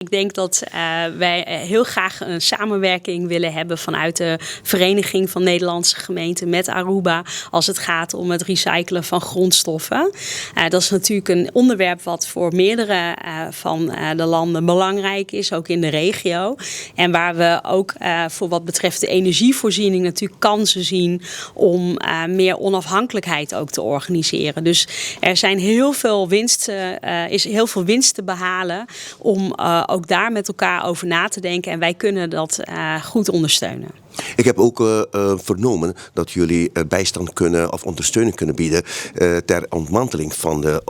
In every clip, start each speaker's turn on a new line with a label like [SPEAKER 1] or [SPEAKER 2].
[SPEAKER 1] Ik denk dat wij heel graag een samenwerking willen hebben vanuit de Vereniging van Nederlandse Gemeenten met Aruba als het gaat om het recyclen van grondstoffen. Dat is natuurlijk een onderwerp wat voor meerdere van de landen belangrijk is, ook in de regio. En waar we ook voor wat betreft de energievoorziening natuurlijk kansen zien om meer onafhankelijkheid ook te organiseren. Dus er zijn heel veel winst, is heel veel winst te behalen om ook daar met elkaar over na te denken. En wij kunnen dat goed ondersteunen.
[SPEAKER 2] Ik heb ook vernomen dat jullie bijstand kunnen of ondersteuning kunnen bieden ter ontmanteling van de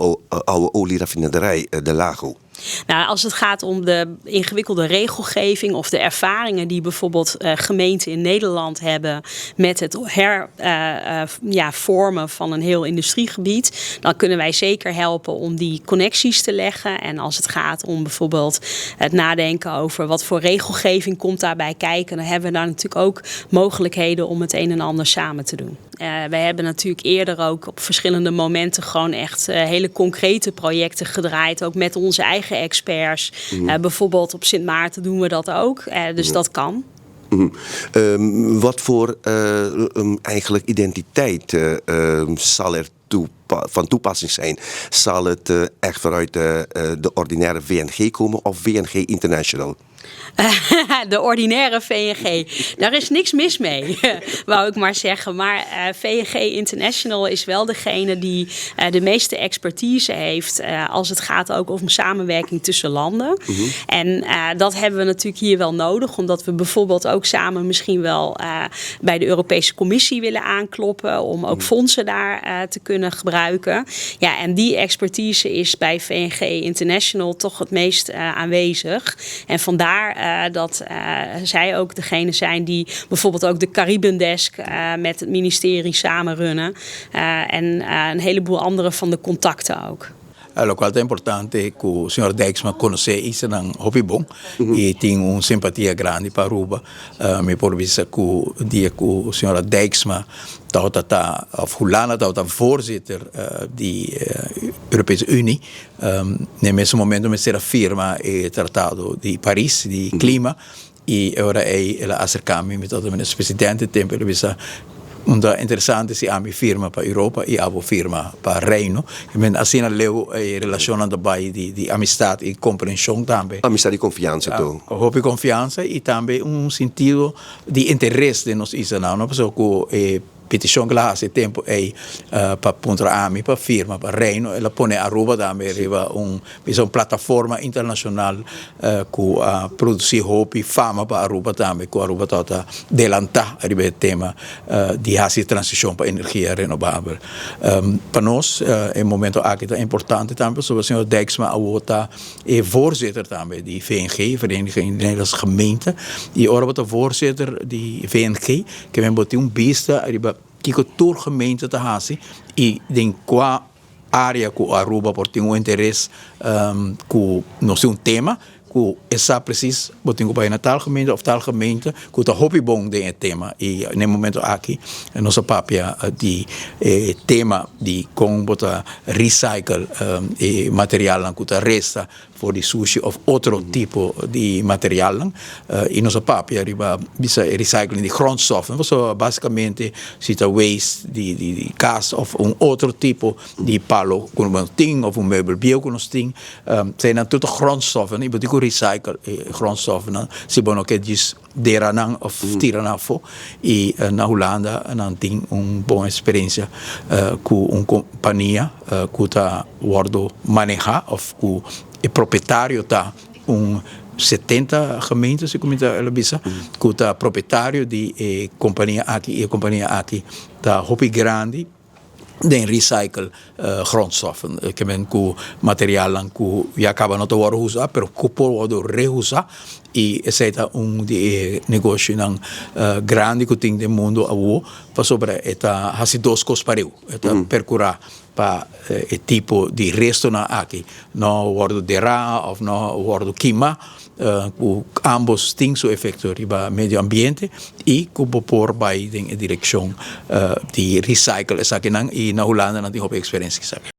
[SPEAKER 2] oude olieraffinaderij, de Lago.
[SPEAKER 1] Nou, als het gaat om de ingewikkelde regelgeving of de ervaringen die bijvoorbeeld gemeenten in Nederland hebben met het ja, vormen van een heel industriegebied, dan kunnen wij zeker helpen om die connecties te leggen. En als het gaat om bijvoorbeeld het nadenken over wat voor regelgeving komt daarbij kijken, dan hebben we daar natuurlijk ook mogelijkheden om het een en ander samen te doen. Wij hebben natuurlijk eerder ook op verschillende momenten gewoon echt hele concrete projecten gedraaid, ook met onze eigen experts. Bijvoorbeeld op Sint Maarten doen we dat ook, dus dat kan.
[SPEAKER 2] Wat voor eigenlijk identiteit zal er van toepassing zijn? Zal het echt vanuit de ordinaire VNG komen of VNG International?
[SPEAKER 1] De ordinaire VNG. Daar is niks mis mee, wou ik maar zeggen. Maar VNG International is wel degene die de meeste expertise heeft als het gaat ook om samenwerking tussen landen. En dat hebben we natuurlijk hier wel nodig, omdat we bijvoorbeeld ook samen misschien wel bij de Europese Commissie willen aankloppen om ook fondsen daar te kunnen gebruiken. Ja, en die expertise is bij VNG International toch het meest aanwezig. En vandaar dat zij ook degene zijn die bijvoorbeeld ook de Caribendesk met het ministerie samen runnen. En een heleboel andere van de contacten ook.
[SPEAKER 3] Loke ta importante ku señor Dijksma konosé islanan hopi bon i tin un simpatia grandi pa Aruba. Mi por bisa ku dia ku señora Dijksma tabata of Hulanda tabata voorzitter di Europese Unie, na mesun momento mester a firma e Tratado di Paris di klima, i ora ei el a aserká mi, mi tabata minister presidente tempu, el a bisa un ta interesante si ami firma pa Europa i abo firma pa Reino. Men asina leu e relashonnan ta bai di amistat i komprenshon tambe.
[SPEAKER 2] Amistat i konfiansa tur.
[SPEAKER 3] Hopi konfiansa i tambe un sentido di interes den nos islanan, no? Pasobra ku e petishon ku el a hasi e tempu ei pa puntra ami pa firma pa Reino, el a pone Aruba tambe riba un bisa un plataforma internashonal ku a produsí hopi fama pa Aruba tambe, ku Aruba tabata delantá riba e tema di hasi e transishon pa energia renobabel. Pa nos e momento aki ta importante tambe pasobra señor Dijksma awor ta e voorzitter tambe di VNG, Vereniging Nederlandse Gemeenten, i ora bo ta voorzitter di VNG ke men bo tin un bista riba kiko tur gemeente ta hasi i den kua área ku Aruba por tin un interes ku nos tin un tema ku e sa presis bo tin ku bai na tal gemeente òf tal gemeente ku ta hopi bon den e tema. I na e momento aki nos a papia di e tema di kon bo ta recycle e materialnan ku ta resta for di sushi òf otro tipo di materialnan. I nos a papia riba bisa e recycling di grondstoffen, pasobra basikamente si ta waste di kas òf un otro tipo di palo ku nos tin òf un meubel bieu ku nos tin, eseinan tur ta grondstoffen i bo tin ku recycle e grondstoffennan si bo no ke djis dera nan òf tira nan afó. I na Hulanda nan tin un bon eksperensia ku un kompania ku ta wòrdu manehá òf ku e propietario ta un 70 gemeente, si ku mi ta bisa, ku ta propietario di e kompania aki, i e kompania aki ta hopi grandi den recycle grondstoffen. Ke men ku materialnan ku ya kaba no ta wòrdu usá pero ku por wòrdu reusá, i esei ta un di e negoshonan grandi ku tin den mundu awor, pasobra e ta hasi dos kos pareu. E ta perkurá pa e tipo di restonan aki no wòrdu derá òf no wòrdu kimá, ku ambos tin su efekto riba medio ambiente, i ku bo por bai den e direkshon di recycle esakinan, i na Hulanda nan tin hopi eksperensia esaki.